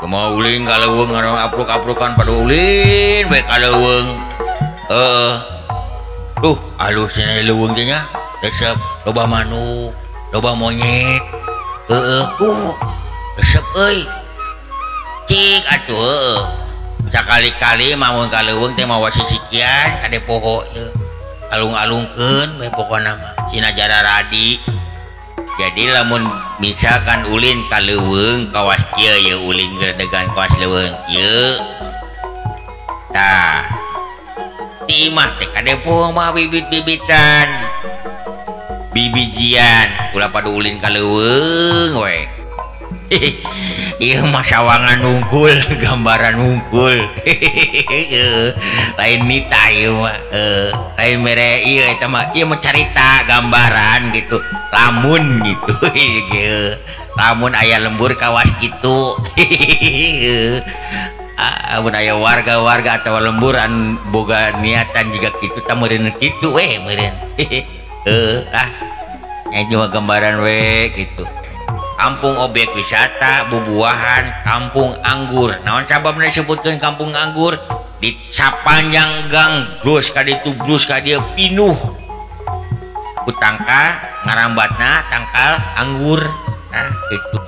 Kumaha ulin ka leuweung ngapruk-aprukan pada ulin we ka leuweung. Heeh. Duh, alus cenah leuweung teh nya. Resep loba manuk, loba monyet. Heeh, resep euy. Cik atuh heueuh. Sakali-kali mah mun ka leuweung teh mawa sisikian kade poho ieu. Alung-alungkeun we pokona mah sina jararadi. Jadi lamun misalkan ulin ka leuweung kawas kieu ye ulin gredegan kawas leuweung kieu. Tah. Ti imah teh kade poho mah bibit-bibitan. Bibijian ulah pada ulin ka leuweung we. Ieu mah sawangan unggul, gambaran unggul. Lain nita ieu mah, lain mere ieu eta mah, ieu mah carita gambaran gitu. Lamun gitu. Lamun aya lembur kawas kitu. Amun aya warga-warga atawa lembur anu boga niatan jiga kitu tah meureun kitu we meureun. Ah, nya cuma gambaran we gitu. Kampung objek wisata bubuahan kampung anggur. Naon sababna disebutkeun kampung anggur? Di sapanjang gang brus ka ditu brus ka dieu pinuh ku tangkal ngarambatna tangkal anggur. Nah gitu.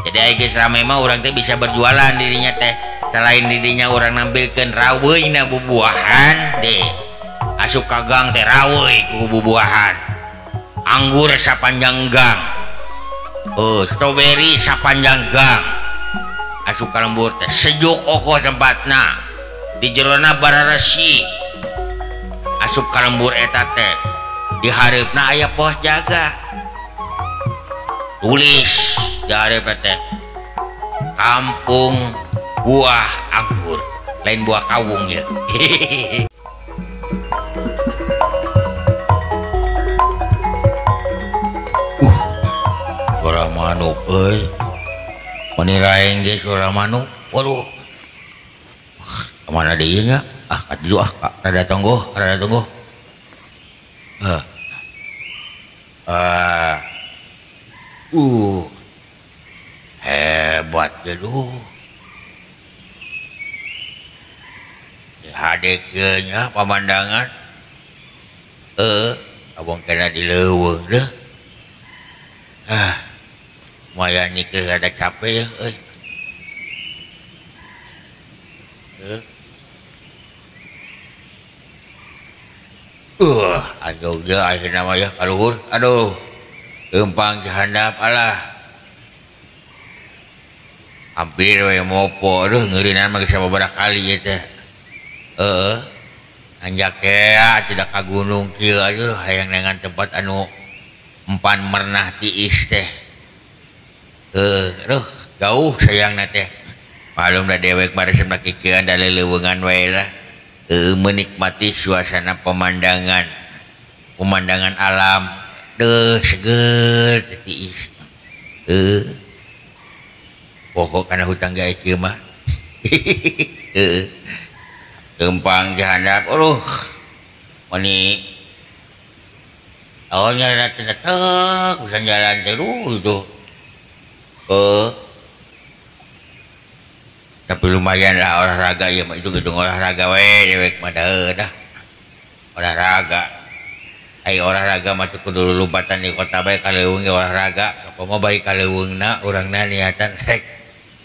Jadi aya geus rame mah urang teh bisa berjualan dirinya teh. Selain dirinya urang nampilkeun raweuna bubuahan deh. Asup ka gang teh raweuy ku bubuahan. Anggur sapanjang gang. Oh, strawberry sapanjang gang. Asup ka lembur teh sejuk okoh tempatna. Di jerona bararesi. Asup ka lembur eta teh. Di hareupna aya pos jaga. Tulis di hareupna teh. Kampung buah anggur, lain buah kawung ya. Suara manuk euy. Meni lain ge suara manuk. Waduh. Kemana deui nya? Ah, kadieu ah, rada tonggoh, rada tonggoh. Hebat geduh. Hade kieu nya pamandangan. Abong kena di leuweung deuh. Ah. Lumayan nih rada capek ya euy. Aduh ge akhirna mah ya kaluhur. Aduh. Leumpang jahandap alah. Hampir we mopo aduh ngeurinan mah geus sababaraha kali ieu teh. Heeh. Anjak tea tidak ka gunung kieu aduh hayang neangan tempat anu empan mernah tiis teh. Aduh, jauh sayangna teh. Malum da dewek baresep kikieuan da leuweungan wae lah. Menikmati suasana pemandangan. Pemandangan alam. Deuh seger tiis. Pokok kana hutang gae kieu mah. Leumpang jahandap aduh. Meni awalnya tetep bisa jalan terus tuh. Tapi lumayan lah olahraga ya, itu gedung olahraga we dewek mah dah. Olahraga. Ai olahraga mah teu kudu lompatan di kota bae ka leuweung ge olahraga. Sok mah bari ka leuweungna urangna niatan rek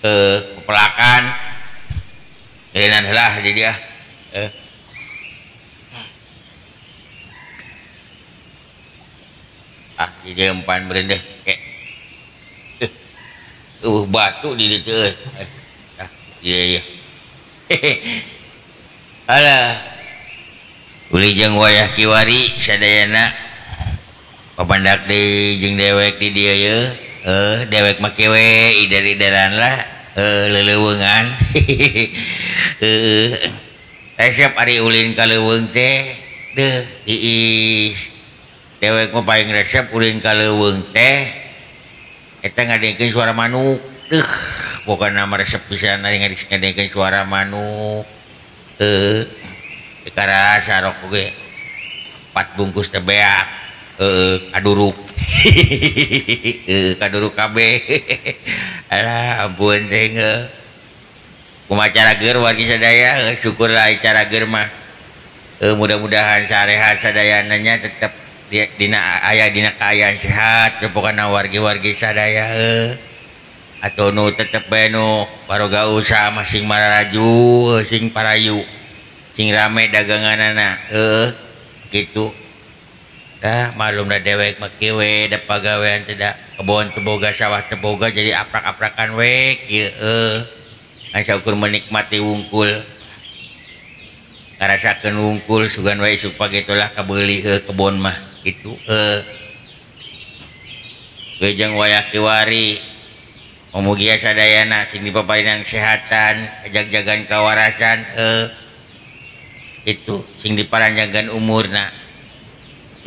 pepelakan. Ngeureunnan heula di dieu. Ah, di dieu empan meureun deh. Batu di dieu euy. Ah, iya iya. Alah. Uli jeung wayah kiwari sadayana papandak deui jeung dewek di dieu ye. Dewek mah kieu we ider-ideran lah, leuleungan. Heeh. Resep ari ulin ka leuweung teh deuh iis. Dewek mah paling resep ulin ka leuweung teh eta ngadengkeun suara manuk. Deuh, pokona mah resep pisan ari ngadengkeun suara manuk. Heeh. Karasa rokok ge 4 bungkus teh beak. Heeh, kaduruk. Heeh, kaduruk kabeh. Alah, ampun teh. Kumaha carager wargi sadaya syukurlah carager mah. Mudah-mudahan sarehat sadayana nya tetep dina aya dina kaayaan sehat pokona wargi-wargi sadaya atau nu tetep bae nu baroga usaha masing mararaju sing parayu sing rame daganganana gitu. Dah malum da dewek mah kieu we da pagawean teh da kebon teu boga sawah teu boga jadi aprak-aprakan we kieu asa ukur menikmati wungkul ngarasakeun wungkul sugan we isuk pagitulah kabeuli kebon mah kitu we jeung wayah kiwari mugia sadayana sing dipaparinang kesehatan jag-jagan kawarasan itu sing diparanjangkeun umurna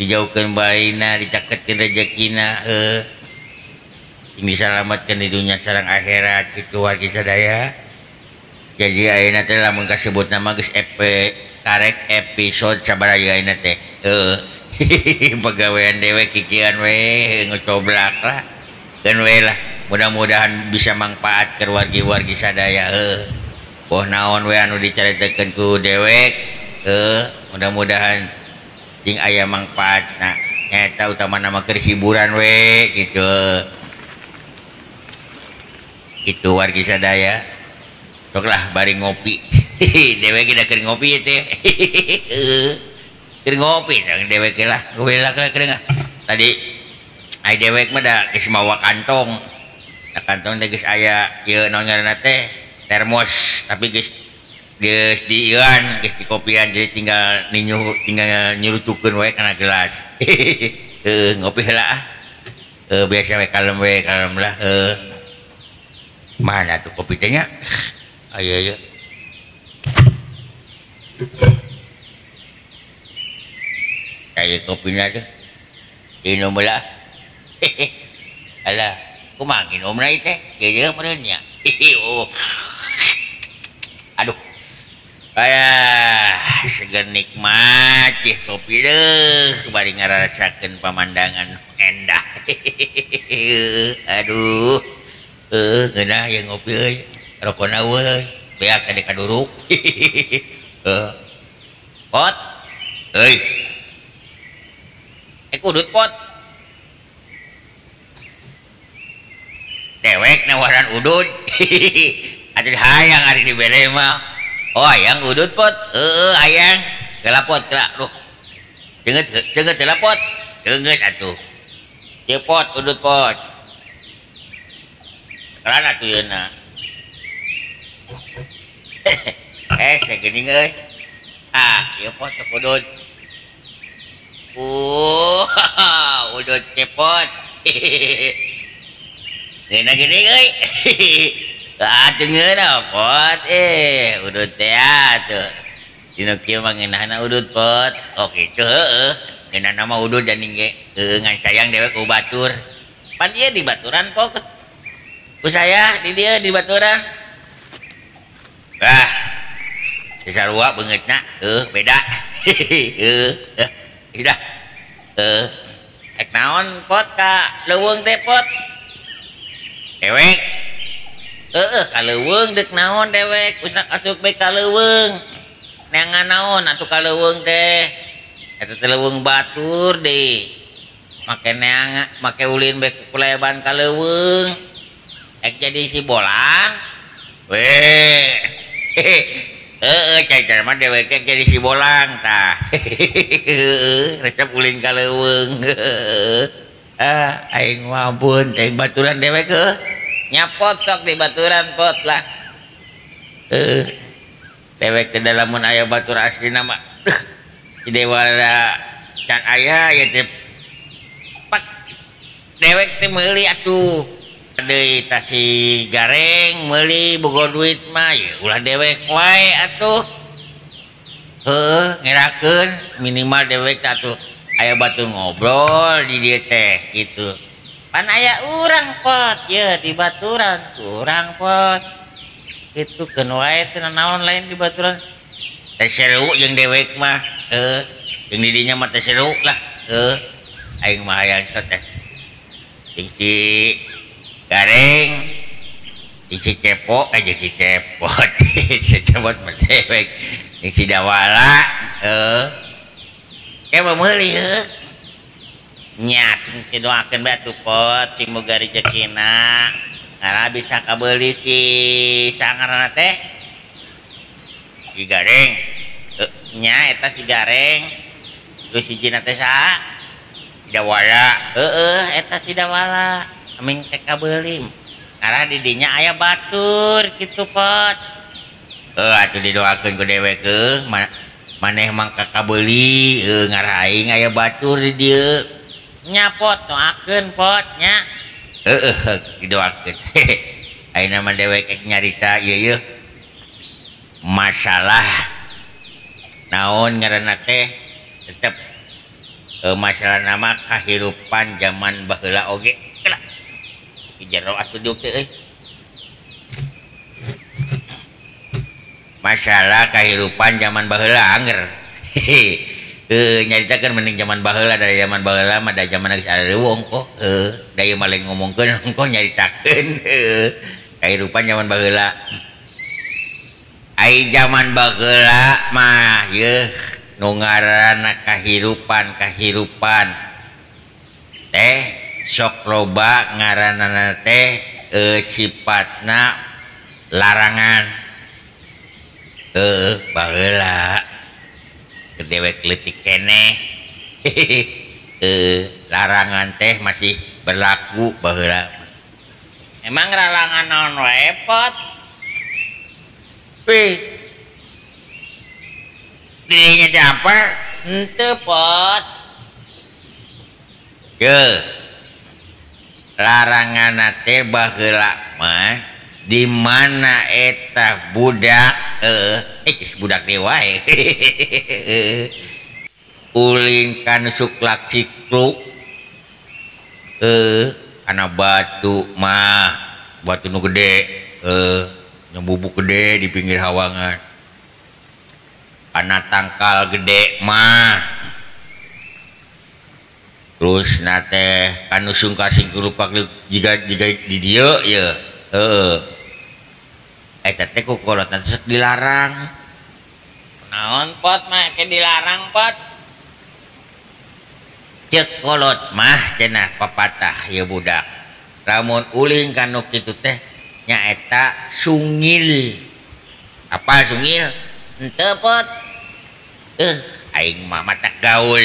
dijauhkeun baina dicaketkeun rezekina sing disalametkeun di dunya sareng akhirat kitu wargi sadaya. Jadi ayeuna teh lamun kasebut nama geus karek episode sabaraha ayeuna teh pagawean dewek kikian we ngocoblak lah keun we lah mudah-mudahan bisa manfaat keur wargi-wargi sadaya boh naon we anu dicaritakeun ku dewek mudah-mudahan sing aya manfaatna nyaeta utamana mah keur hiburan we gitu itu wargi sadaya. Sok lah bari ngopi dewek da keur ngopi teh keur ngopi dewek lah lah keur tadi ai dewek mah da geus mawa kantong da kantong teh geus aya ieu naon ngaranna teh termos tapi geus geus diieuan geus dikopian jadi tinggal ninyuh tinggal nyurutukeun we kana gelas ngopi heula ah biasa we kalem lah mana tuh kopi teh nya ayo ayo ayo kopinya tuh minum lah alah kumaha nginumna ieu teh geus meureun nya oh aduh ayah seger nikmat ieu kopi deuh bari ngarasakeun pamandangan endah aduh ngeunah ieu ngopi euy rokona euy beak tadi kaduruk pot euy kudut pot dewek nawaran udud atuh hayang ari dibere mah oh hayang udud pot heueuh hayang geula pot geula duh ceungeut ceungeut heula pot ceungeut atuh ieu pot udud pot karena atuh yeuna segini euy ah ieu pot udud udud cepot ngeunah gini euy atuh ngeunah pot udud teh atuh dina kieu mah ngeunahna udud pot oh kitu heueuh ngeunahna mah udud da ning ge ngan sayang dewek ku batur pan ieu di baturan pot ku saya di dieu di baturan ah sarua beungeutna beda sudah ek naon pot ka leuweung teh pot dewek ka leuweung deuk naon dewek usah asup bae ka leuweung neangan naon atuh ka leuweung teh eta teh leuweung batur deui make neanga make ulin bae kuleban ka leuweung ek jadi si bolang weh heeh cai mah dewek jadi si bolang tah resep ulin ka leuweung ah aing mah ampun aing baturan dewek heuh nyapot sok di baturan pot lah dewek teh lamun aya batur aslina mah di dewara can aya ya teh pak dewek teh meuli atuh deui tah si Gareng meuli boga duit mah ya ulah dewek wae atuh heuh ngerakeun minimal dewek teh atuh aya batur ngobrol di dieu teh gitu pan aya urang pot ye di baturan urang pot kitu keun wae teh naon lain di baturan teh seru jeung dewek mah heuh jeung di dinya mah teh seru lah heuh aing mah hayang teh jeung si Gareng Si cepot aja si cepot si cepot mah dewek jeung si Dawala heuh ke meuli heuh nya didoakeun bae atuh pot cing boga rejekina ngarah bisa kabeuli si sangarana teh si Gareng nya eta si Gareng terus hijina teh saha si Dawala heueuh eta si Dawala aming teh kabeuli ngarah di dinya aya batur kitu pot heuh atuh didoakeun ku dewek heuh maneh mangka kabeuli ngarah aing aya batur di dieu nya pot doakeun pot nya heueuh didoakeun ayeuna mah dewek nyarita ieu yeuh masalah naon ngaranna teh tetep masalah nama kahirupan zaman baheula oge jero atuh diuk teh euy masalah kahirupan zaman baheula anger heuh nyaritakeun mending zaman baheula dari zaman baheula mah da zaman geus areuweuh ongkoh heuh da ieu mah lain ngomongkeun ongkoh nyaritakeun heuh kahirupan zaman baheula ai zaman baheula mah yeuh nu ngaranna kahirupan teh sok loba ngaranana teh sifatna larangan baheula dewek leutik keneh larangan teh masih berlaku baheula emang larangan naon wae pot wih dirinya teh apa henteu pot yeuh larangan teh baheula mah di mana eta budak budak deui wae ulin kan suklak cikluk kana batu mah batu nu gede nyebubuk gede di pinggir hawangan kana tangkal gede mah terus nate kanu sungkasing kelupak jiga di dieu ye heeh eta teh ku kolot sok dilarang naon pot mah ke dilarang pot cek kolot mah cenah papatah ye budak lamun ulin kanu kitu teh nyaeta sungil apa sungil henteu pot aing mah mata gaul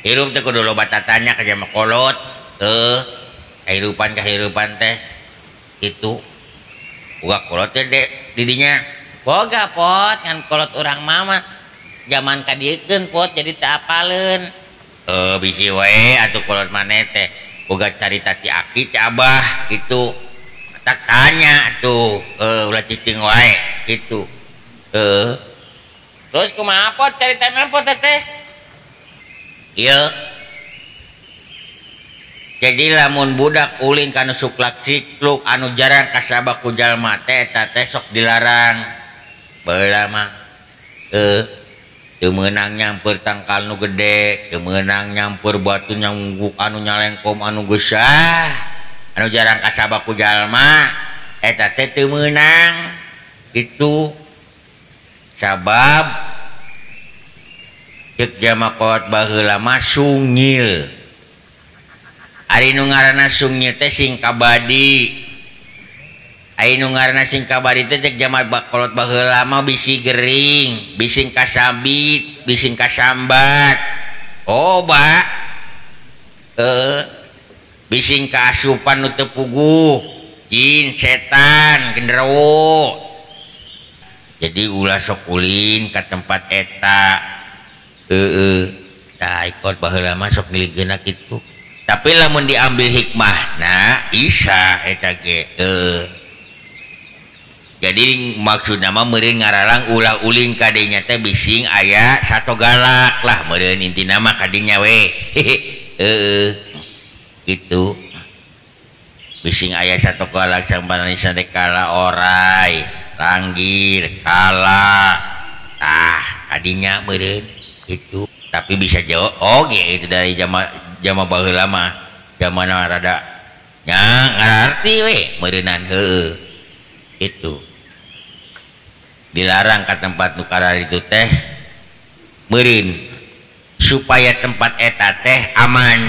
hirup teh kudu loba tatanya ka jama kolot kehirupan teh itu boga kolot teh didinya boga pot ngan kolot urang mama zaman kadieukeun pot jadi teu apaleun bisi wae atuh kolot maneh teh boga carita ti aki ti abah kitu tak tanya atuh ulah cicing wae kitu terus kumaha pot caritana pot teh ieu jadi lamun budak ulin kanu suklak cikluk anu jarang kasabak ku jalma teh eta teh sok dilarang baheula mah teu meunang nyampeur tangkal nu gede teu meunang nyampeur batu nyangguk anu nyalengkom anu geusah anu jarang kasabak ku jalma eta teh teu meunang kitu sabab cek jama kolot baheula mah sungil ari nu ngaranna sungil teh sing kabadi ari nu ngaranna sing kabadi teh cek jama kolot baheula mah bisi gering bising kasabit bising kasambat oba bising kaasupan nu teu puguh jin setan genderuwo jadi ulah sok ulin ka tempat eta tah ikot baheula mah sok ngiligeuna kitu tapi lamun diambil hikmahna bisa eta ge jadi maksudna mah meureun ngaralang ulah ulin ka dinya teh bising aya sato galak lah meureun intina mah ka dinya we gitu bising aya sato galak sambaran kala orai langgir kala tah kadinya meureun itu tapi bisa jauh oge itu dari jama baheula mah jamana rada nya ngararti we meureunan heueuh Itu dilarang ka tempat nu kararitu teh meureun supaya tempat eta teh aman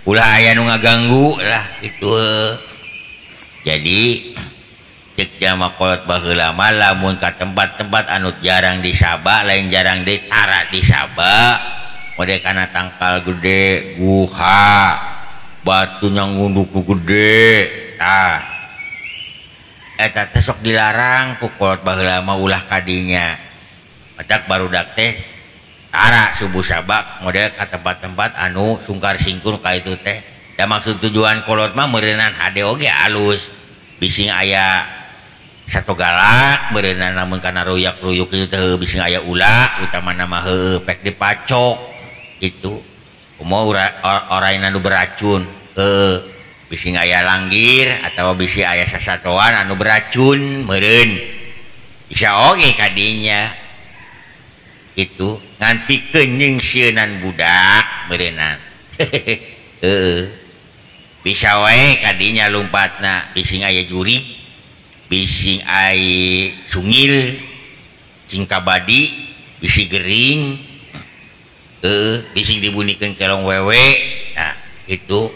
ulah aya nu ngaganggu lah itu. Jadi cek jama kolot baheula mah lamun ka tempat-tempat anu jarang disaba lain jarang ditara disaba model kana tangkal gede guha batu nyangunduk gede tah eta teh sok dilarang ku kolot baheula mah ulah kadinya matak barudak teh tara subuh sabak model ka tempat-tempat anu sungkar singkur ka itu teh da maksud tujuan kolot mah meureunan hade oge alus bising aya satu galak meureunan lamun kana ruyak-ruyuk itu teh bising aya ulah utamana mah heueuh pek dipacok itu kumaha oraina nu beracun heueuh bising aya langgir atawa bisi aya sasatoan anu beracun meureun bisa oge kadinya itu ngan pikeun nyingsieunan budak meureunnan heueuh bisa wae kadinya lumpatna bising aya jurig bising aya sungil sing kabadi bisi gering bising dibunikeun kelong wewe nah itu.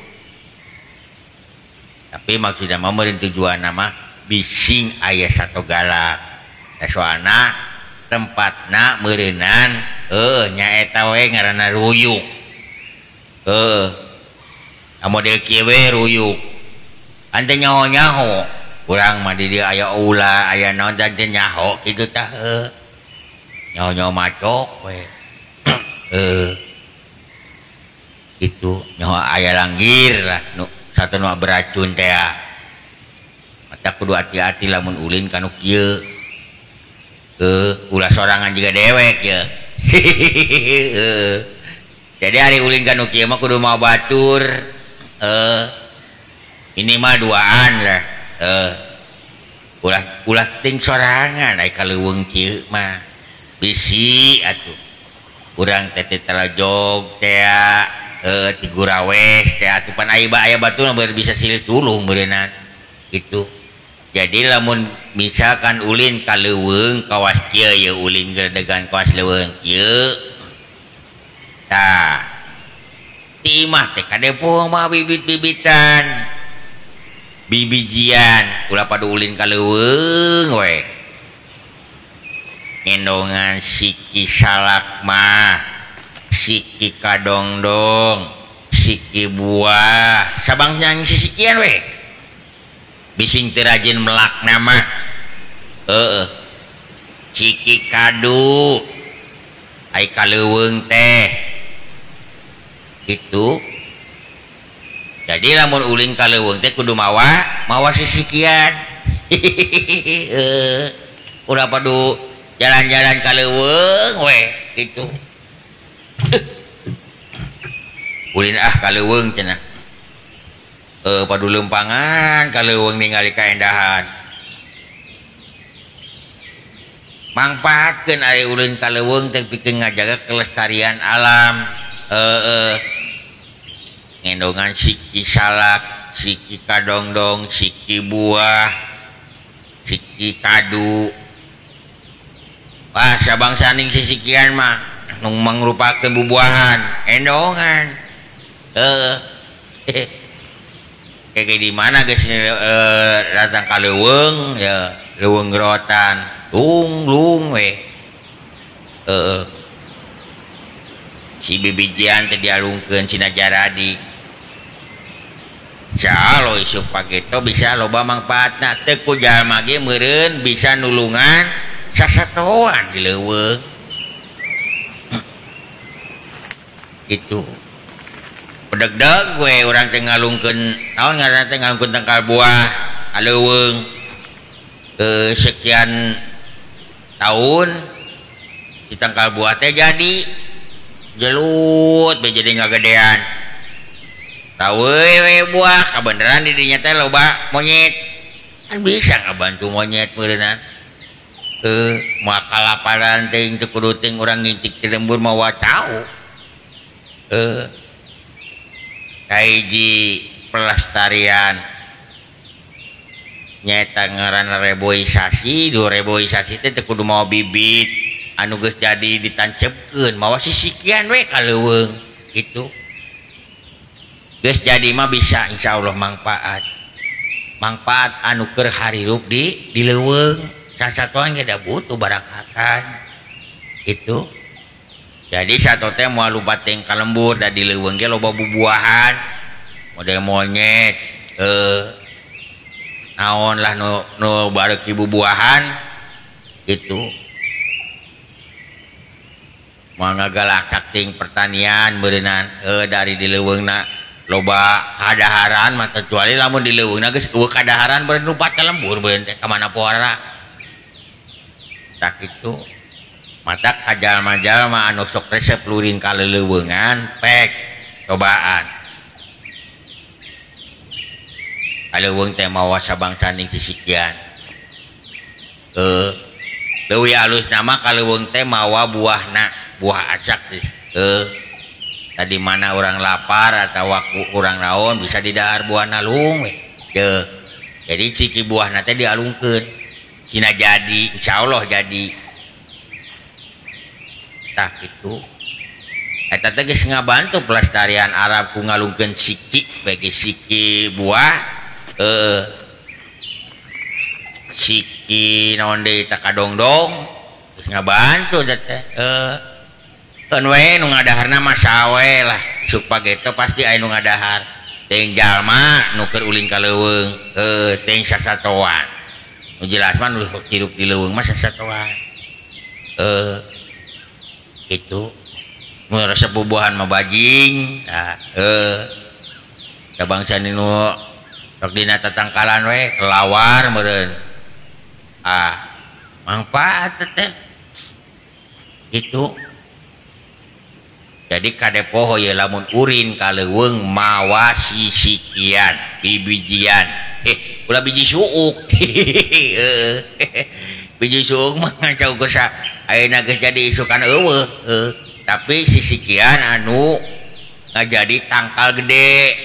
Tapi maksudna mah meureun tujuanna mah bising aya sato galak da soalna tempatna meureunan nyaeta we ngaranna ruyuk model kieu we ruyuk ante nyaho-nyaho urang mah di dieu aya ulah aya naon teh nyaho kitu tah nyaho-nyaho macok we itu nyaho aya langgir lah nu satu nu beracun teh mata kudu hati-hati lamun ulin ka nu kieu ulah sorangan juga dewek ya. Jadi hari ulin ka nu kieu mah kudu mau batur minimal duaan lah ulah ting sorangan ai ka leuweung kieu mah bisi atuh urang teh teh talajog teh ti gurawes teh atuh pan aya aya batur mah bisa silih tulung meureunna gitu. Jadi lamun misalkan ulin ka leuweung kawas kieu ye ulin gredegan kawas leuweung kieu tah ti imah teh kadepung mah bibit-bibitan bibijian ulah padu ulin ka leuweung we ngendongan siki salak mah siki kadongdong siki buah sabang nyanyi sisikian we bising teu rajin melak nama siki kadu ai ka leuweung teh gitu. Jadi lamun ulin ka leuweung teh kudu mawa sisikian ulah padu jalan-jalan ka leuweung we gitu. Ulin ah ka leuweung cenah padu lempangan ka leuweung ningali kaendahan mangpaatkeun ari ulin ka leuweung teh pikeun ngajaga kelestarian alam ngendongan siki salak siki kadongdong siki buah siki kadu wah sabangsaning sisikian mah nu mangrupakeun bubuahan endongan kayak di mana guys datang ka leuweung ya leuweung gerotan lung lung we si bibijian teh dialungkeun sina jaradi calo isuk pageto bisa loba mangpaatna teu ku jalma ge meureun bisa nulungan sasatoan di leuweung gitu. Pedegdeg we urang teh ngalungkeun naon ngaranna teh ngalungkeun tangkal buah ka leuweung sekian tahun di tangkal buah teh jadi jelut be jadi ngagedean tahu we buah kabeneran di dinya teh loba monyet kan bisa ngabantu monyet meureunna moal kalaparan teh teu kudu teuing urang ngintik di lembur mawa cau kaiji pelestarian Nyaeta ngaranna reboisasi, du reboisasi teh teu kudu mawa bibit anu geus jadi ditancepkeun, mawa sisikian we ka leuweung gitu. Geus jadi mah bisa insyaallah manfaat. Manfaat anu keur harirup di leuweung. Sasatoan ge da butuh barakakan. Gitu. Jadi sato teh moal lupa teh ka lembur da di leuweung ge loba bubuahan, model monyet, naon lah nu bareuki bubuahan gitu. Moal ngagalakak ting pertanian beureunan dari di leuweungna loba kadaharan mah kecuali lamun di leuweungna geus eueuh kadaharan beureun lupat ka lembur beureun teh ka mana poara. Tak kitu. Matak kajalma-jalma anu sok resep luring ka leuweungan pek cobaan. Kaleuweung teh mawa sabangsaning sisikian. Leuwih alus nama kaleuweung teh mawa buahna, buah asak teh. Tadi mana orang lapar atau kurang naon bisa didahar buahna lung we. Jadi siki buahna teh dialungkeun. Sina jadi, insyaallah jadi. Tah kitu. Eta teh geus ngabantu pelestarian Arab ku ngalungkeun siki bagi siki buah siki naon deui tah kadongdong geus ngabantu teh keun we nu ngadaharna mah sawe lah isuk pageto pasti aya nu ngadahar teuing jalma nu keur ulin ka leuweung teuing sasatoan nu jelas mah nu hirup di leuweung mah sasatoan itu nu resep bubuahan mah bajing nah sabangsa nu sok dina tatangkalan we kelawar meureun manfaat teh gitu. Jadi kade poho ye lamun urin ka leuweung mawa sisikian bibijian ulah biji suuk biji suuk mah ngaca ukur sa ayeuna geus jadi isukan eueuh tapi sisikian anu ngajadi tangkal gede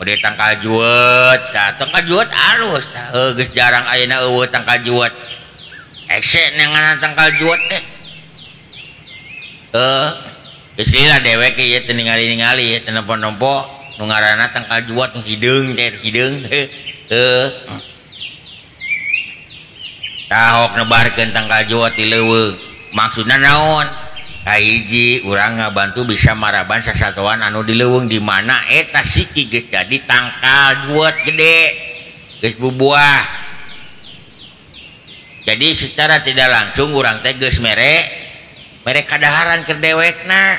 gede tangkal juwet tah tangkal juwet alus tah geus jarang ayeuna eueuh tangkal juwet ese neangan tangkal juwet teh geus lila dewek ieu teu ningali-ningali teu nempo-nempo nu ngaranna tangkal juwet nu hideung teh hideung tahok nebarkeun tangkal juwet di leuweung maksudna naon kahiji urang ngabantu bisa maraban sasatoan anu di leuweung di mana eta siki geus jadi tangkal juwet gede geus bubuah. Jadi secara tidak langsung urang teh geus mere mere kadaharan keur dewekna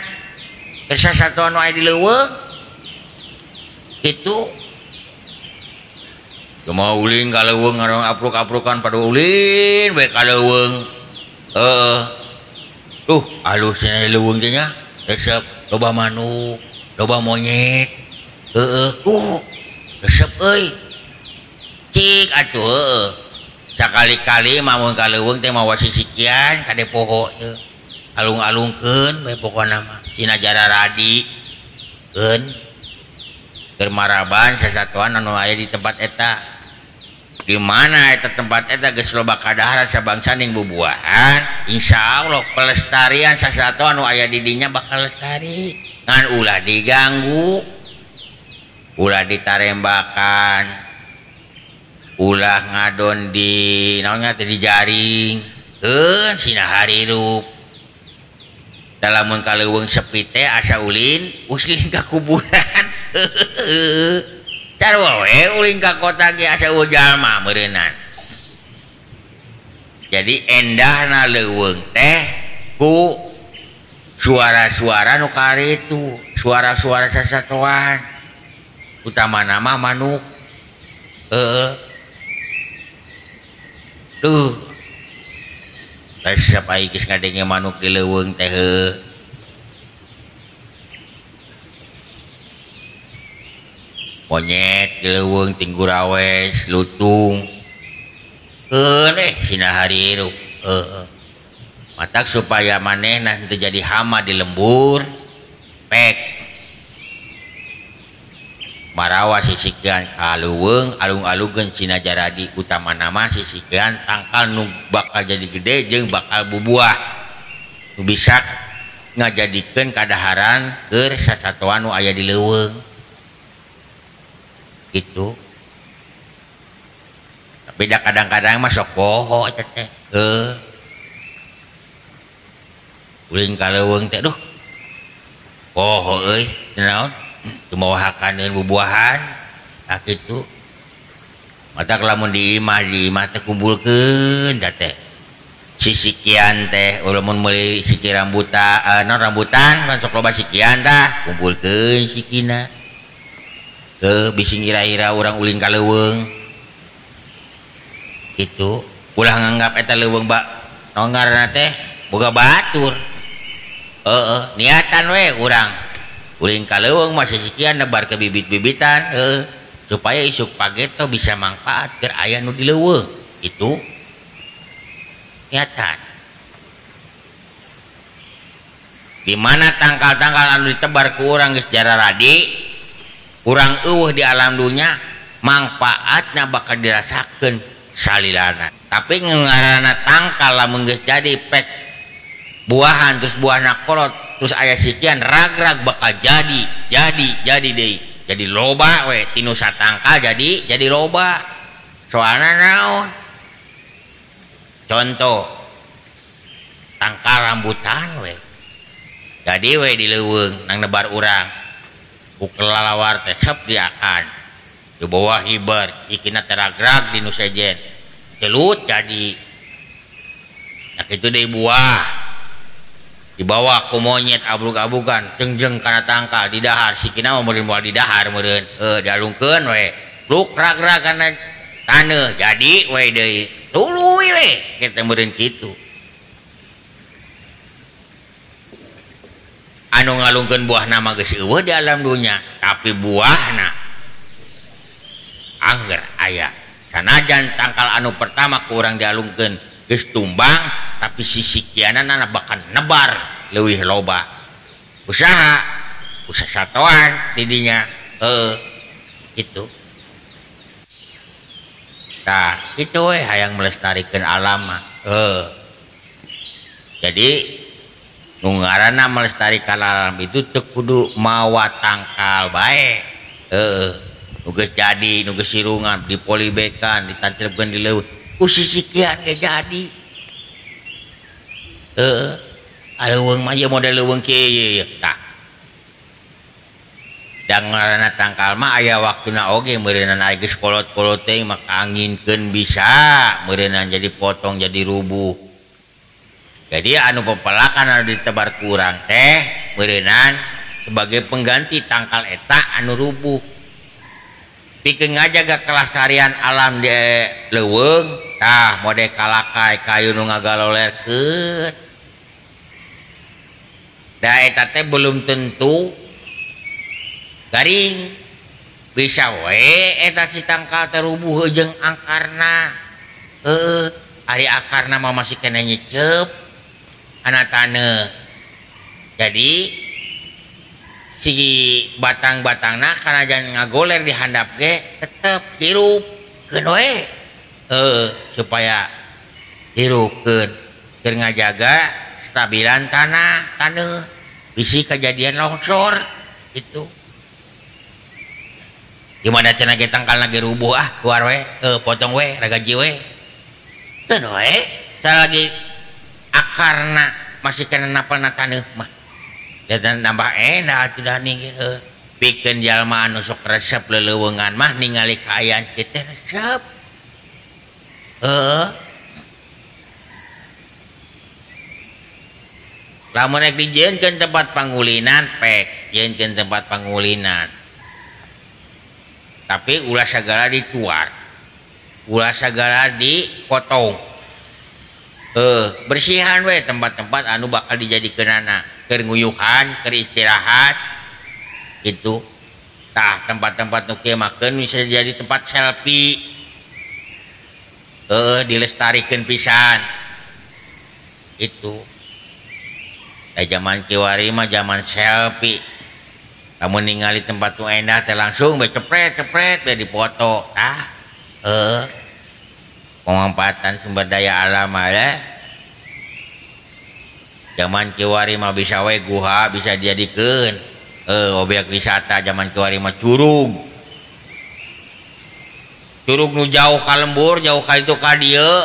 keur sasatoan nu aya di leuweung kitu. Cuma ulin ka leuweung ngarong apruk-aprukan pada ulin we ka leuweung tuh alus cenah leuweung teh nya resep loba manuk loba monyet resep euy cik atuh heueuh sakali-kali mah mun ka leuweung teh mawa sisikian kade poho ieu alung-alungkeun we pokona mah sina jararadi keun keur maraban sasatoan anu aya di tempat eta. Di mana eta tempat eta geus loba kadaharan sabangsaning bubuahan, insyaallah pelestarian sasatoan anu aya di dinya bakal lestari. Ngan ulah diganggu, ulah ditarembakan, ulah ngadon di naon teh dijaring, keun sina harirup. Lamun ka leuweung sepi teh asa ulin, uslin ka kuburan. Sarua we ulin ka kota ge asa eueuh jalma meureunnan. Jadi endahna leuweung teh ku suara-suara nu karitu, suara-suara sasatoan. Utamana mah manuk. Heeh. Tuh. Resep ai geus ngadenge manuk di leuweung teh heuh. Monyet di leuweung tinggurawes lutung. Keun sina harirup. Heeh. Matak supaya manehna teu jadi hama di lembur pek. Marawa sisikian ka leuweung alung-alungkeun sina jaradi utamana mah sisikian tangkal nu bakal jadi gede jeung bakal bubuah. Nu bisa ngajadikeun kadaharan keur sasatoan nu aya di leuweung. Gitu. Tapi da kadang-kadang mah sok poho eta teh. Heuh. Ulin ka leuweung teh duh. Poho euy, naon? Tumawahakaneun bubuahan tah kitu. Matak lamun di imah teh kumpulkeun da teh. Sisikian teh lamun meuli siki rambutan, naon rambutan kan sok loba sikian tah, kumpulkeun sikina. Heuh, bisi ngira-ira urang ulin ka leuweung. Kitu. Ulah nganggap eta leuweung bak naon ngaranna teh boga batur. Heeh, niatan we urang ulin ka leuweung mah sisikian nebar ke bibit-bibitan heuh supaya isuk pageto bisa manfaat keur aya nu di leuweung. Itu niatan. Di mana tangkal-tangkal anu ditebar ku urang geus jararadi, urang eueuh di alam dunya, manfaatna bakal dirasakeun salilana. Tapi ngaranna tangkal lamun geus jadi pek buahan terus buahna kolot terus aya sikian rag-rag bakal jadi deui jadi loba we tinu satangkal jadi loba. Soalna naon? Contoh tangkal rambutan we jadi we di leuweung nang nebar urang ku kelalawar teh sep diakan di bawah hiber ikina teh rag-rag di nu sejen celut jadi. Nah kitu deui buah dibawa ku monyet abrug-abrugan jengjeng kana tangkal di dahar sikina mah meureun moal di dahar meureun dialungkeun we luk rag-rag kana taneuh jadi we deui tuluy we kita meureun kitu. Anu ngalungkeun buahna mah geus eueuh di alam dunya tapi buahna angger aya. Sanajan tangkal anu pertama ku urang dialungkeun geus tumbang tapi sisikianana bakal nebar leuwih loba. Usaha usaha satoan didinya gitu. Tah kitu we hayang melestarikan alam mah. Jadi nu ngaranna melestarikan alam itu teu kudu mawa tangkal bae. Nu geus jadi nu geus sirungan dipolibekan ditancepkeun di leuweung ku sisikian ge jadi. Leuweung mah ieu model leuweung kieu ieu tah. Da ngaranna tangkal mah aya waktuna oge meureunana aya geus kolot-kolot teh mah anginkeun bisa meureunana jadi potong jadi rubuh. Jadi anu pepelakan anu ditebar ku urang teh meureunan sebagai pengganti tangkal eta anu rubuh. Pikeun ngajaga kelestarian alam di leuweung tah mode kalakai kayu nu ngagalolerkeun. Da eta teh belum tentu garing bisa we eta si tangkal teh rubuh jeung angkarna. Heueuh, ari akarna mah masih kena nyecep kana taneuh. Jadi si batang-batangna kana jangan ngagoler di handap ge tetep hirupkeun we. Supaya hirupkeun keur ngajaga stabilan tanah taneuh bisi kejadian longsor gitu. Gimana cenah ge tangkalna ge rubuh ah keluar we potong we ragaji we keun we salagi akarna masih kena napalna taneuh mah dan nambah enak atuh dah nih pikeun jalma anu sok resep leleuweungan mah ningali kaayaan kieu teh resep. Lamun rek dijieunkeun tempat pangulinan pek jieunkeun tempat pangulinan tapi ulah sagala dituar ulah sagala dipotong. Bersihan we tempat-tempat anu bakal dijadikeunana keur nguyuhan keur istirahat gitu. Tah tempat-tempat nu kieu mah keun bisa jadi tempat selfie. Dilestarikeun pisan itu. Da zaman kiwari mah zaman selfie. Lamun ningali tempat nu endah teh langsung be cepret-cepret be dipoto. Tah pemanfaatan sumber daya alam ya. Zaman kiwari mah bisa we guha bisa dijadikeun objek wisata zaman kiwari mah curug. Curug nu jauh ka lembur, jauh ka itu ka dieu.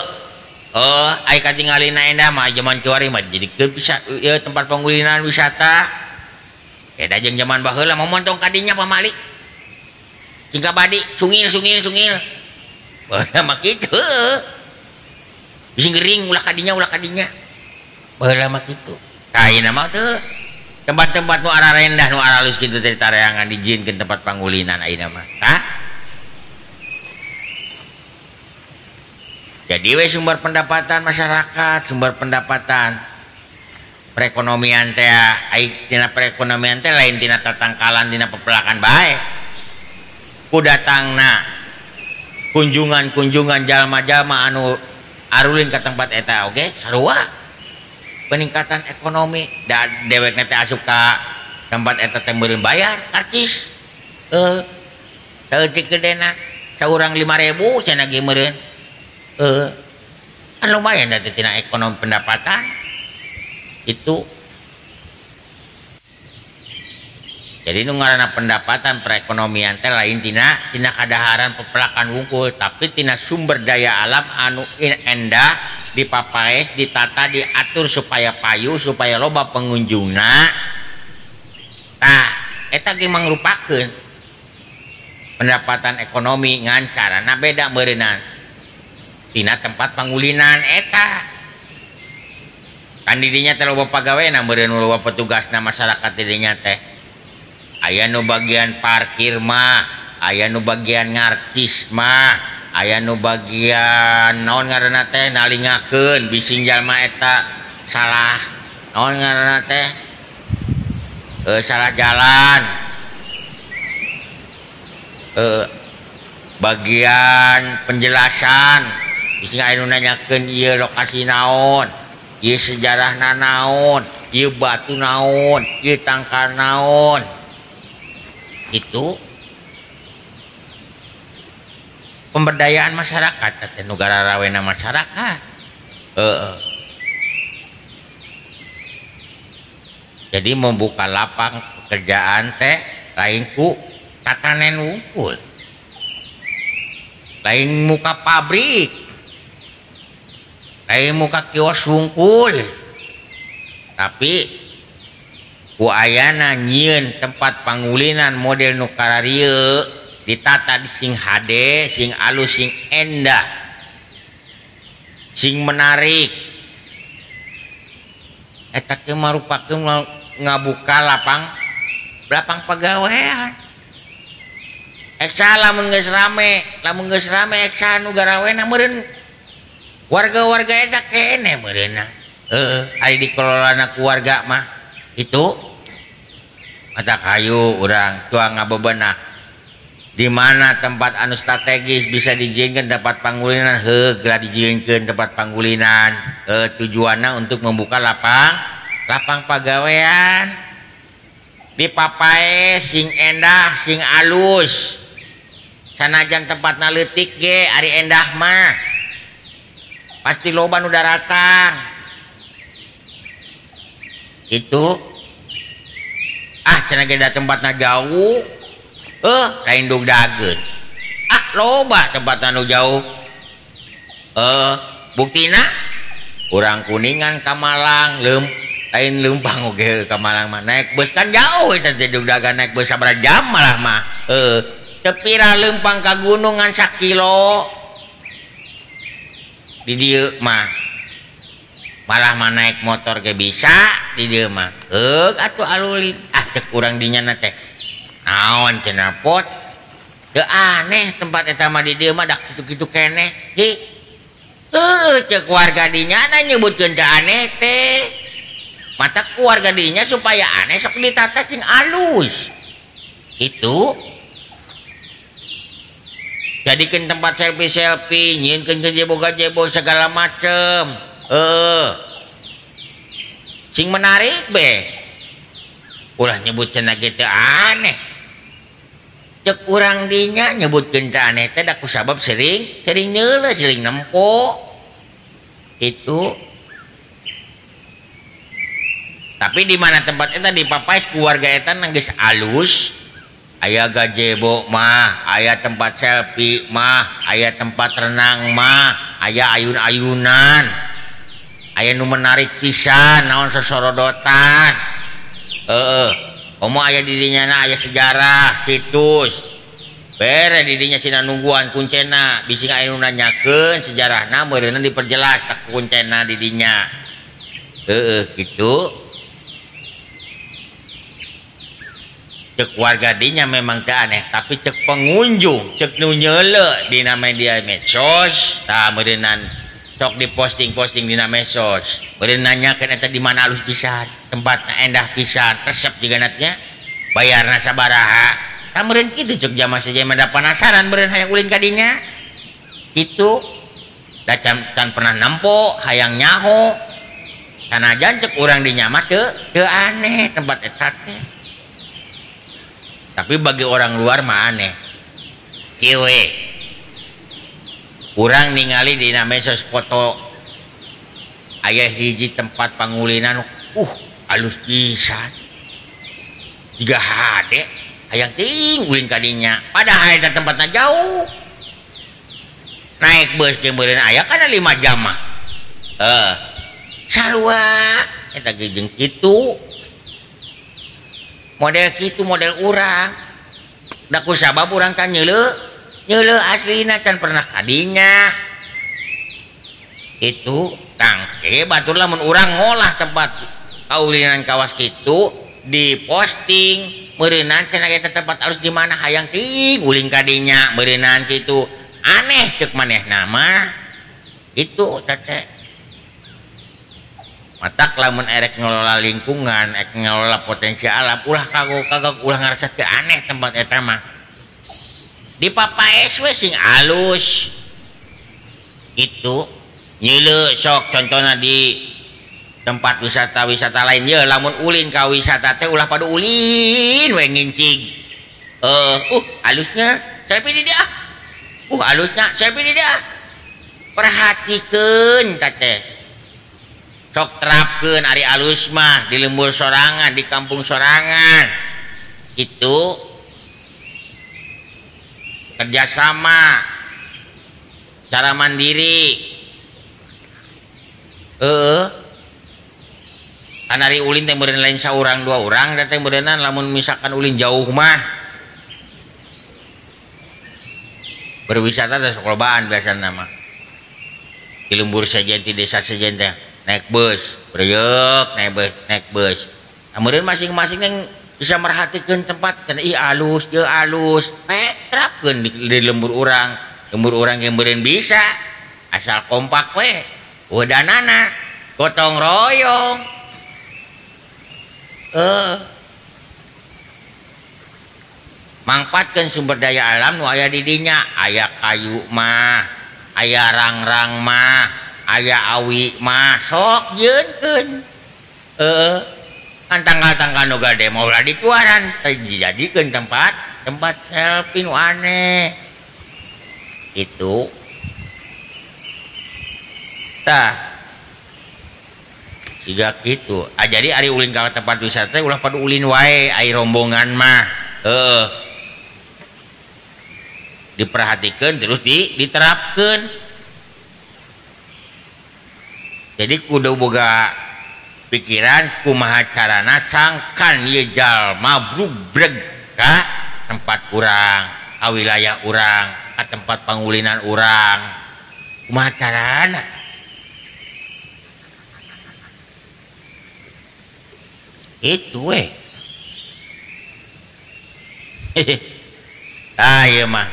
Ai katingalina endah mah zaman kiwari mah dijadikeun bisa ieu tempat pangulinan wisata. Beda jeung zaman baheula mah montong ka dinya pamali. Cingka badi sungil sungil sungil. Baheula mah kitu. Bisi gering ulah ka dinya ulah ka dinya. Baheula mah kitu. Ayeuna mah teu tempat-tempat nu ararendah nu aralus kitu teh tareangan dijieunkeun tempat pangulinan ayeuna mah. Tah. Jadi we sumber pendapatan masyarakat, sumber pendapatan perekonomian teh ai tina perekonomian teh lain tina tatangkalan tina pepelakan bae. Ku datangna kunjungan-kunjungan jalma-jalma anu arulin ka tempat eta oge sarua peningkatan ekonomi da dewekna teh asup ka tempat eta teh meureun bayar karcis. Saeutik gedena saurang 5.000 cenah ge meureun. Kan lumayan da tina ekonomi pendapatan itu. Jadi nu ngaranna pendapatan perekonomian teh lain tina kadaharan pepelakan wungkul, tapi tina sumber daya alam anu endah dipapaes, ditata, diatur supaya payu, supaya loba pengunjungna. Tah, eta ge mangrupakeun pendapatan ekonomi ngan carana beda meureunna tina tempat pangulinan eta. Kan di dinya teh loba pagawena meureun loba petugasna masyarakat di dinya teh. Aya nu bagian parkir mah, aya nu bagian ngarcis mah, aya nu bagian naon ngaranna teh nalingakeun bising jalma eta salah naon ngaranna teh salah jalan. Bagian penjelasan bising aya nu nanyakeun ieu lokasi naon, ieu sejarahna naon, ieu batu naon, ieu tangkal naon. Itu pemberdayaan masyarakat teh nu gararawena masyarakat. Jadi membuka lapang pekerjaan teh lain ku tatanen wungkul, lain muka pabrik, lain muka kios wungkul, tapi ku ayana nyieun tempat pangulinan model nu kararieu ditata sing hade, sing alus, sing endah, sing menarik. Eta teh marupakeun ngabuka lapang pagawean. Eksa lamun geus rame, lamun geus rame eksa nu garawena meureun warga-warga eta keneh meureunna. Heeh, ari dikelolana ku warga mah itu mata kayu urang tuang ngabebenah di mana tempat anu strategis bisa dijieunkeun tempat pangulinan, heuh geura dijieunkeun tempat pangulinan. Tujuanna untuk membuka lapang pagawean dipapae sing endah sing alus sanajan tempatna leutik ge ari endah mah pasti loba nu daratang. Itu ah cenah ge da tempatna jauh, lain dugdageun. Ah loba tempatna nu jauh. Buktina urang Kuningan ka Malang lain leumpang oge ka Malang mah naik bus kan jauh eta teh dugdagan naik bus sabaraha jam malah mah. Teu pira leumpang ka gunung ngan sakilo di dieu mah. Malah mah naik motor ge bisa di dieu mah. Atuh alulin. Ah cek urang dinya na teh. Naon cenah pot? Teu aneh tempat eta mah di dieu mah dak kitu-kitu keneh. Hi. Cek warga dinya na nyebutkeun teu aneh teh. Mata keluarga dinya supaya aneh sok ditata sing alus. Itu jadikeun tempat selfie-selfie, nyieunkeun jeboga-jebog segala macem. Sing menarik be. Ulah nyebut cenah ge teu aneh. Cek urang dinya nyebutkeun teu aneh teh da kusabab sering sering nyeuleuh, sering nempo. Itu. Tapi di mana tempat eta dipapaes ku warga eta geus alus, aya gazebo mah, aya tempat selfie mah, aya tempat renang mah, aya ayun-ayunan. Aya nu menarik pisan, naon sosorodotan. Heeh. Komo aya di dinya na aya sejarah, situs. Bere di dinya sina nungguan kuncena, bisi aya nu nanyakeun sejarahna meureunna diperjelas tak kuncena di dinya. Heeh, kitu. Cek warga dinya memang teu aneh, tapi cek pengunjung, cek nu nyeuleuh dina media medsos, tah meureunnan sok diposting-posting dina medsos. Meureun nanyakeun eta di mana alus pisan, tempatna endah pisan, resep jiga nya, bayarna sabaraha. Tah meureun kitu cek jama sejen mah da penasaran meureun hayang ulin ka dinya. Kitu. Da can pernah nempo, hayang nyaho. Sanajan cek urang dinya mah teu aneh tempat eta teh. Tapi bagi orang luar mah aneh. Kieu we. Urang ningali dina medsos foto aya hiji tempat pangulinan, alus pisan. Jiga hade hayang teuing ulin ka dinya. Padahal eta tempatna jauh. Naik bus ge meureun aya kana 5 jam mah. Heuh. Sarua eta ge jeung kitu. Model kitu model urang. Da kusabab urang kan nyeuleuh, nyeuleuh aslina can pernah kadinya. Itu tangke batur lamun urang ngolah tempat kaulinan kawas kitu diposting meureunan cenah eta tempat alus di mana hayang teuing ulin kadinya meureunan kitu. Aneh cek manehna mah. Itu teh. Matak lamun erek ngelola lingkungan, erek ngelola potensi alam, ulah kagok-kagok, ulah ngarasa teu aneh tempat eta mah. Dipapaes we sing alus. Itu nyeuleuh sok contohna di tempat wisata-wisata lain ye lamun ulin ka wisata teh ulah padu ulin we ngincig. Alusnya selfie di dia. Alusnya selfie di dia. Perhatikeun teh teh. Sok terapkeun ari alus mah di lembur sorangan, di kampung sorangan. Itu kerjasama, cara mandiri. Kan ari ulin teh meureun lain saurang dua urang teh meureunnan lamun misalkan ulin jauh mah. Berwisata teh sok lobaan biasana mah. Di lembur sejen, di desa sejen teh naik bus, bereyek naik bus. Nah, meureun masing-masing yang bisa merhatikan tempat kan ih alus, ieu alus. Terapkeun di lembur urang. Lembur urang yang meureun bisa asal kompak we. Wedanana gotong royong. Mangpaatkeun sumber daya alam nu aya di dinya, aya kayu mah, aya rang-rang mah, aya awi mah, sok jieunkeun. Kan tanggal-tanggal nu gade mah ulah dituaran, teh dijadikeun tempat selfie nu aneh. Itu. Tah. Siga kitu. Ah jadi ari ulin ka tempat wisata teh ulah padu ulin wae ai rombongan mah. Diperhatikeun terus diterapkeun. Jadi kudu boga pikiran kumaha carana sangkan ieu jalma brugbreg ka tempat urang, ka wilayah urang, ka tempat pangulinan urang. Kumaha carana? Itu we. Ah ieu mah.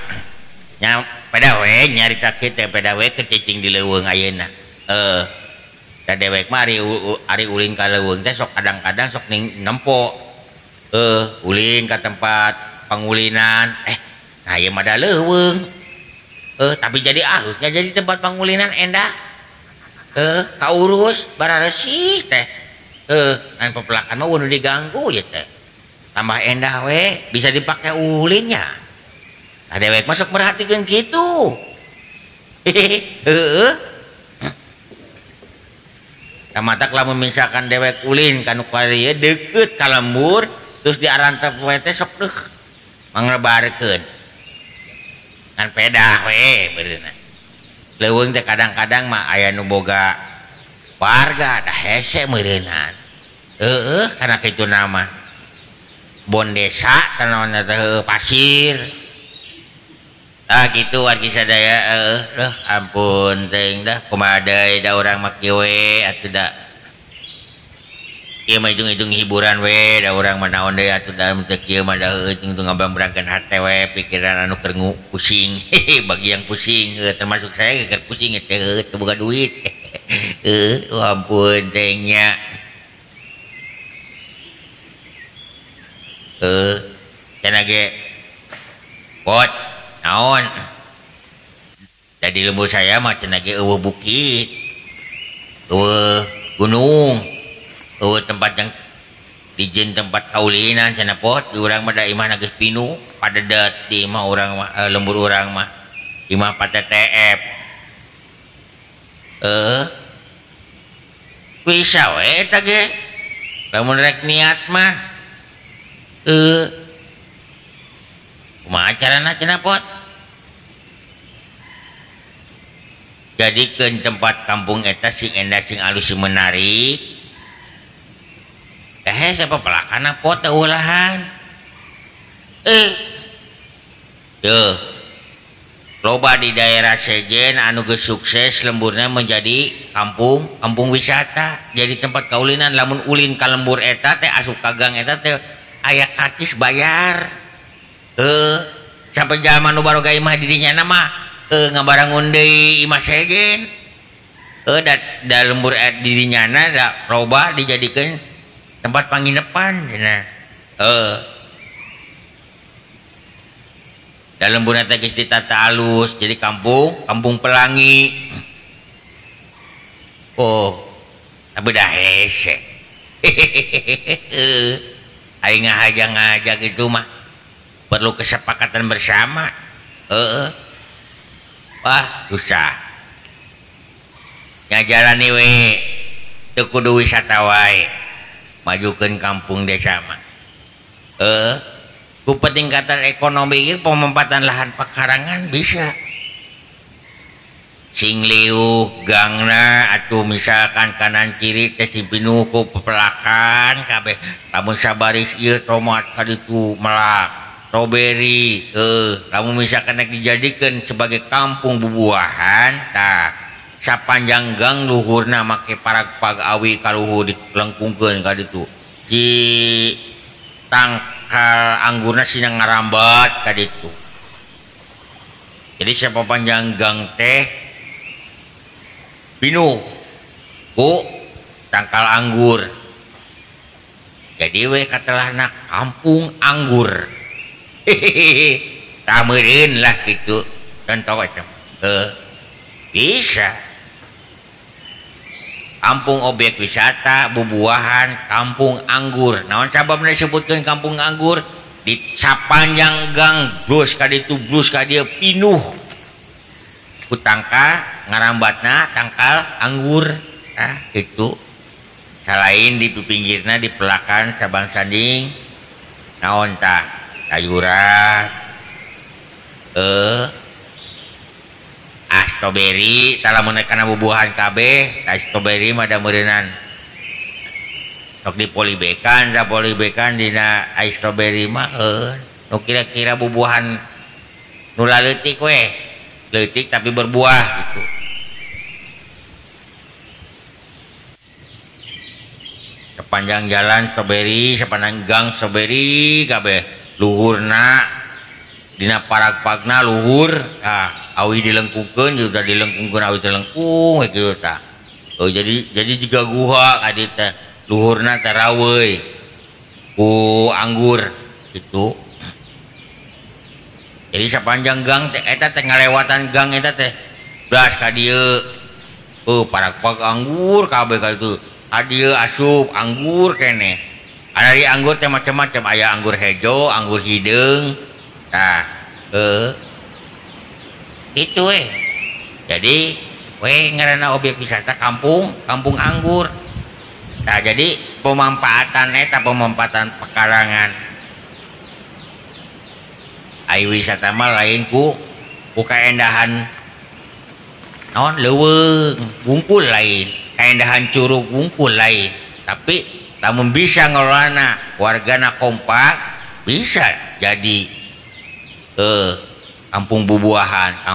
Nya pada we nyarita kieu pada we kecicing di leuweung ayeuna. Da dewek mah ari ulin ka leuweung teh sok kadang-kadang sok ning nempo. Ulin ka tempat pangulinan, nah ieu mah da leuweung. Tapi jadi alusnya jadi tempat pangulinan endah. Kaurus bararesih teh. Ngan pepelakan mah nu diganggu ya teh. Tambah endah we bisa dipake ulinnya. Nah dewek masuk merhatikan gitu. Heeh. Tamatak lamun misalkan dewek ulin kanu karieu deukeut ka lembur terus diarantep we teh sok deuh mangrebarkeun. Ngan pedah we beureuna. Leuweung teh kadang-kadang mah aya nu boga warga da hese meureunan. Heeh kana kitu nama. Bon desa tanaon teh pasir. Ah gitu wargi sadaya heuh ampun teuing dah kumaha deui da urang mah kieu we atuh da. Ieu mah hitung-hitung hiburan we da urang mah naon deui atuh da teu kieu mah da heueuh hitung ngabambrangkeun hate we pikiran anu keur pusing. Bagi yang pusing termasuk saya keur pusing teh teu boga duit. Heuh ampun teuing nya. Cenah ge pot naon jadi lembur saya mah cenah ge eueuh bukit eueuh gunung eueuh tempat yang dijieun tempat kaulinan cenah pot di urang mah da imahna geus pinuh padedet di imah urang mah lembur urang mah imah PTTF bisa we eta ge lamun rek niat mah kumaha carana cenah pot jadikeun tempat kampung eta sing endah sing alus sing menarik teh siapa pelakana pot teh ulahan tuh loba di daerah sejen anu geus sukses lemburna menjadi kampung kampung wisata jadi tempat kaulinan lamun ulin ka lembur eta teh asup ka gang eta teh aya karcis bayar sampai zaman nu baroga imah di dinya mah ngabarangun deui imah sejen da lembur di dinya da loba dijadikeun tempat panginepan cenah da lemburna teh geus ditata alus jadi kampung kampung pelangi. Oh tapi dah hese. Aing ngajak-ngajak itu mah perlu kesepakatan bersama. Wah susah ngajalani we teu kudu wisata wae majukeun kampung desa mah. Ku peningkatan ekonomi ieu pemempatan lahan pekarangan bisa sing liuh gangna atuh misalkan kanan kiri teh sing pinuh ku pepelakan kabeh lamun sabaris ieu tomat ka ditu melak strawberry lamun misalkan rek dijadikeun sebagai kampung bubuahan tah sapanjang gang luhurna make paragpag awi ka luhur dilengkungkeun ka ditu si tangkal anggurna sina ngarambat ka ditu. Jadi sapanjang gang teh pinuh ku tangkal anggur. Jadi we katelahna kampung anggur. Hehehe tah meureun lah kitu contoh eta. Bisa kampung objek wisata bubuahan kampung anggur. Naon sababna disebutkeun kampung anggur? Di sapanjang gang blus ka ditu blus ka dieu pinuh ku tangkal ngarambatna tangkal anggur. Nah itu selain di pinggirna di pelakan sabang sanding naon tah sayuran strawberry tah lamun kana bubuahan kabeh tah strawberry mah da meureunan sok dipolibekan da polibekan dina strawberry mah nu kira-kira bubuahan nu laleutik we leutik tapi berbuah gitu. Sepanjang jalan strawberry, sepanjang gang strawberry kabeh luhurna dina paragpagna luhur awi dilengkungkeun juga dilengkungkeun awi teh lengkung we kieu tah. Oh jadi jiga guha ka dieu teh luhurna teh raweuy ku anggur gitu. Jadi sepanjang gang teh eta teh ngalewatan gang eta teh blas ka dieu. Paragpag anggur kabeh ka ditu. Ka dieu asup anggur keneh. Ari anggur teh macam-macam, aya anggur hejo, anggur hideung. Tah, itu we. Jadi we ngaranna objek wisata kampung, kampung anggur. Nah, jadi pemanfaatan eta pemanfaatan pekarangan. Ai wisata mah lain ku kaendahan naon leuweung wungkul lain, kaendahan curug wungkul lain. Tapi lamun bisa ngelolana wargana kompak bisa jadi kampung bubuahan,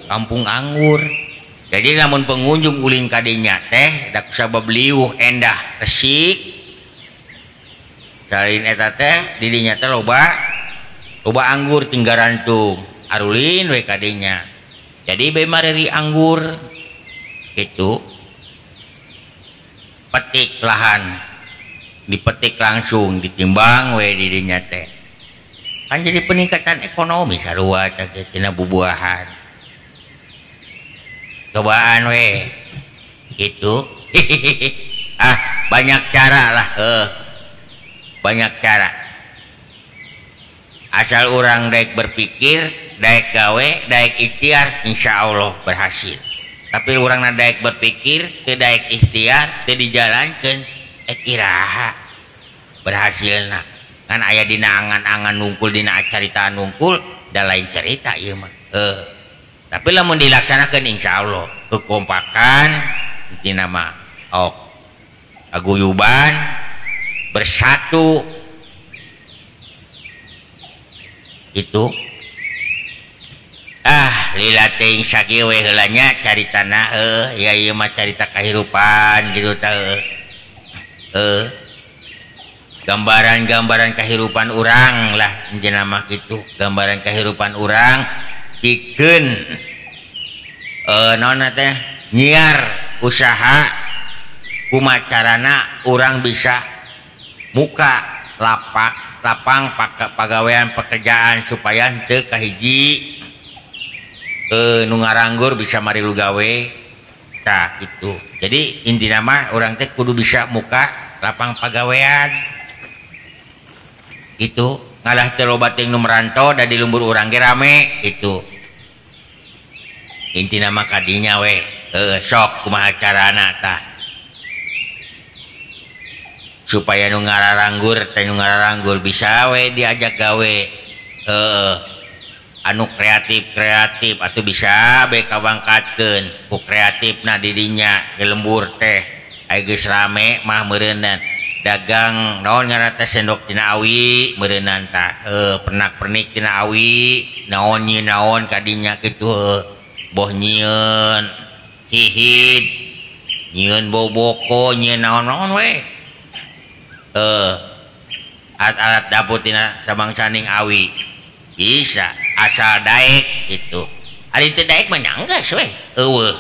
kampung anggur. Jadi lamun pengunjung ulin kadinya teh dak sabab liuh endah resik. Salin eta teh didinya teh loba anggur tinggarantung arulin we kadinya. Jadi bae mareri anggur gitu. Petik lahan dipetik langsung ditimbang we didinya teh. Kan jadi peningkatan ekonomi sarua teh tina bubuahan. Cobaan we gitu. Ah, banyak cara lah, banyak cara. Asal orang daek berpikir, daek gawe, daek ikhtiar, insya Allah berhasil. Tapi orang daek berpikir, teu daek ikhtiar, teu dijalankeun, iraha berhasilna. Kan aya dina angan-angan nungkul, dina carita nungkul, da lain cerita ieu mah. Tapi lamun dilaksanakan insya Allah kekompakan intina mah ok kaguyuban bersatu itu. Ah lila teuing sakieu we heula nya caritana ya ieu mah carita kahirupan gitu tah. Gambaran-gambaran kahirupan urang lah intina mah kitu, gambaran kahirupan urang pikeun naon teh nyiar usaha kumaha carana urang bisa muka lapak lapang pagawean pekerjaan supaya teu kahiji nu ngaranggur bisa marilu gawe tah gitu. Jadi intina mah urang teh kudu bisa muka lapang pagawean gitu. Ngalah teu loba teuing nu merantau da di lembur urang ge rame gitu. Intina mah kadinya we sok kumaha carana tah supaya nu ngararanggur teh nu ngararanggur bisa we diajak gawe anu kreatif-kreatif atuh bisa be kabangkatkeun ku kreatifna di dinya di lembur teh aya geus rame mah meureunnan dagang naon ngaranna teh sendok tina awi meureunnan tah pernak-pernik tina awi naon nyi naon kadinya kitu boh nyieun hihid nyieun boboko nyieun naon-naon we alat-alat dapur tina sabangsaning awi bisa asal daek gitu. Ari teu daek mah nyanggeus we eueuh.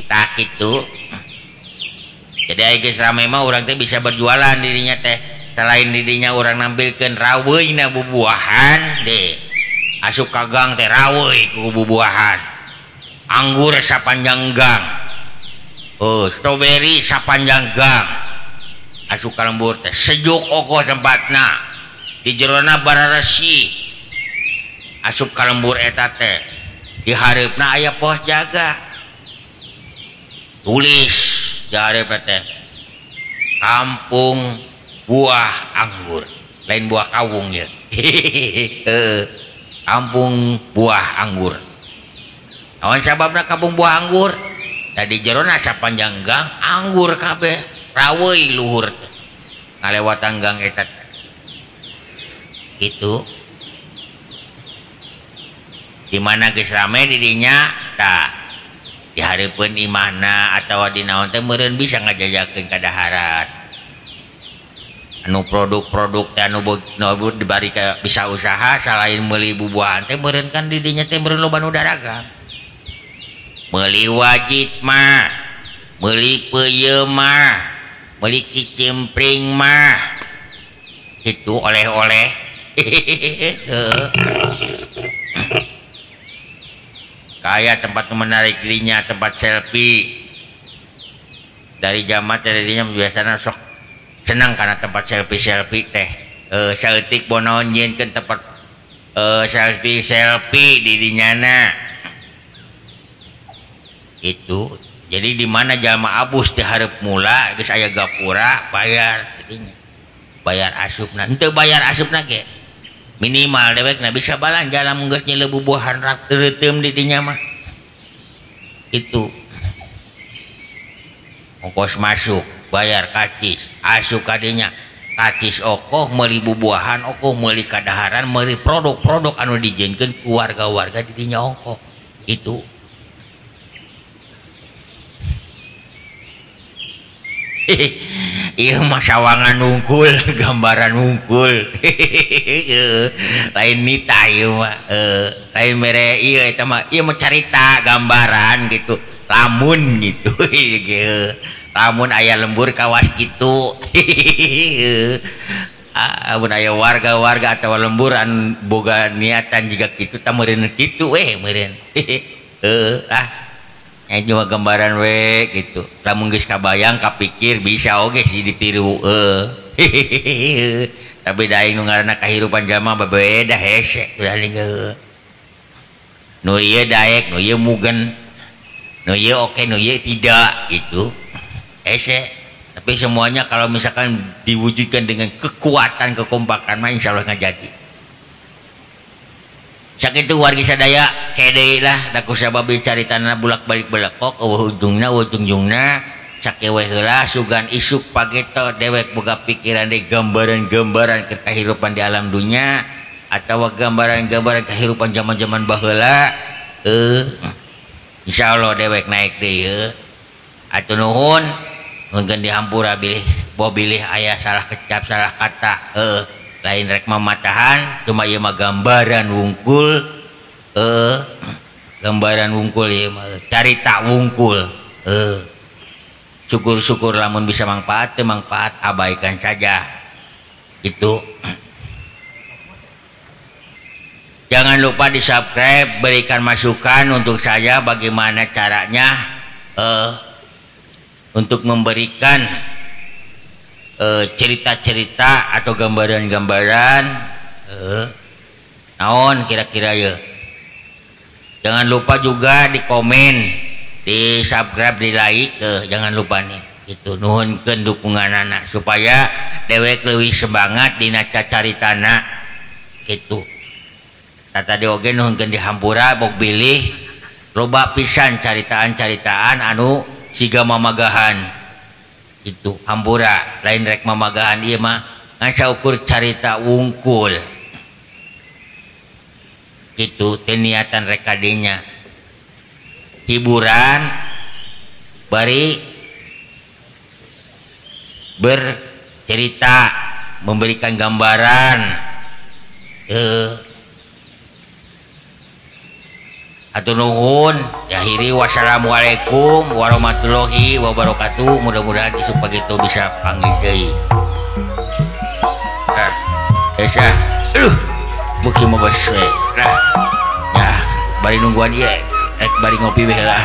Tah kitu. Jadi aya geus rame mah urang teh bisa berjualan dirinya teh. Selain dirinya urang nampilkeun raweuna bubuahan deh. Asup ka gang teh raweuy ku bubuahan. Anggur sapanjang gang. Strawberry sapanjang gang. Asup ka lembur teh sejuk ogoh tempatna. Di jerona bararesih. Asup ka lembur eta teh. Di hareupna aya pos jaga. Tulis di hareupna teh kampung buah anggur, lain buah kawung ya. Kampung buah anggur. Naon sababna kampung buah anggur? Da di jerona sapanjang gang anggur kabeh, raweuy luhur teh. Ngalewatan gang eta teh. Gitu. Di mana geus rame di dinya tah di hareupeun imahna atawa di naon teh meureun bisa ngajajakeun kadaharan. Anu produk-produk teh anu dibari ka bisa usaha salain meuli bubuahan teh meureun kan di dinya teh meureun loba nu daragang. Meuli wajit mah, meuli peuyeum mah, meuli kicimpring mah. Itu oleh-oleh. Kayak tempat menarik dirinya, tempat selfie. Dari jamat dirinya biasanya sok Senang karena tempat selfie-selfie teh. Saeutik bonaon nyieunkeun tempat selfie-selfie di dinyana. Itu. Jadi di mana jalma abus teh hareup mula geus aya gapura bayar dinya. Bayar asupna. Henteu bayar asupna ge. Minimal dewekna bisa balanja lamun geus nyileuh bubuahan reuteum di dinya mah. Itu. Ongkos masuk, bayar kacis, asup kadinya. Kacis okoh meuli bubuahan, okoh meuli kadaharan, meuli produk-produk anu dijieunkeun ku warga-warga di dinya ongkoh. Itu. Ieu mah sawangan wungkul, gambaran wungkul. Lain nita ieu mah, lain mere ieu eta mah, ieu mah carita gambaran gitu. Lamun gitu. Lamun aya lembur kawas kitu. Lamun aya warga-warga atawa lembur anu boga niatan jiga kitu tah meureun kitu we meureun. Ah. Nya cuma gambaran we gitu. Lamun geus kabayang kapikir bisa oge sih ditiru. Tapi da aing nu ngaranna kahirupan jalma bebeda hese udah heuh. Nu ieu daek, nu ieu mugen. Nu ieu oke, nu ieu tidak gitu. Hese. Tapi semuanya kalau misalkan diwujudkan dengan kekuatan kekompakan mah insyaallah ngajadi. Sakitu wargi sadaya kede lah da ku sabab caritana bulak-balik belekok eueuh ujungna ujung-ujungna sakewe heula sugan isuk pageto dewek boga pikiran deui gambaran-gambaran kehidupan di alam dunya atawa gambaran-gambaran kehidupan zaman-zaman baheula insyaallah dewek naik deui atuh nuhun mungkin dihampura bilih bo bilih aya salah kecap salah kata lain rek mamatahan cuma ieu mah gambaran wungkul gambaran wungkul ieu mah carita wungkul syukur-syukur lamun bisa manfaat teu manfaat abaikan saja itu. Jangan lupa di subscribe, berikan masukan untuk saya bagaimana caranya untuk memberikan cerita-cerita atau gambaran-gambaran naon kira-kira ya. Jangan lupa juga di komen, di subscribe, di like, jangan lupa nih itu nuhunkeun dukungan anak supaya dewek leuwih semangat dina cacaritana gitu. Tadi oge nuhunkeun di hampura bok bilih loba pisan caritaan-caritaan anu siga mamagahan itu hampura lain rek mamagahan ieu mah ngan saukur carita wungkul gitu teu niatan rek kadinya hiburan bari bercerita memberikan gambaran Atur nuhun, akhiri wassalamualaikum warahmatullahi wabarakatuh. Mudah-mudahan isuk pagi itu bisa panggil deui. Ah, geus ah. Aduh, beuki mah bes we. Lah. Ya, bari nungguan ieu, rek bari ngopi we lah.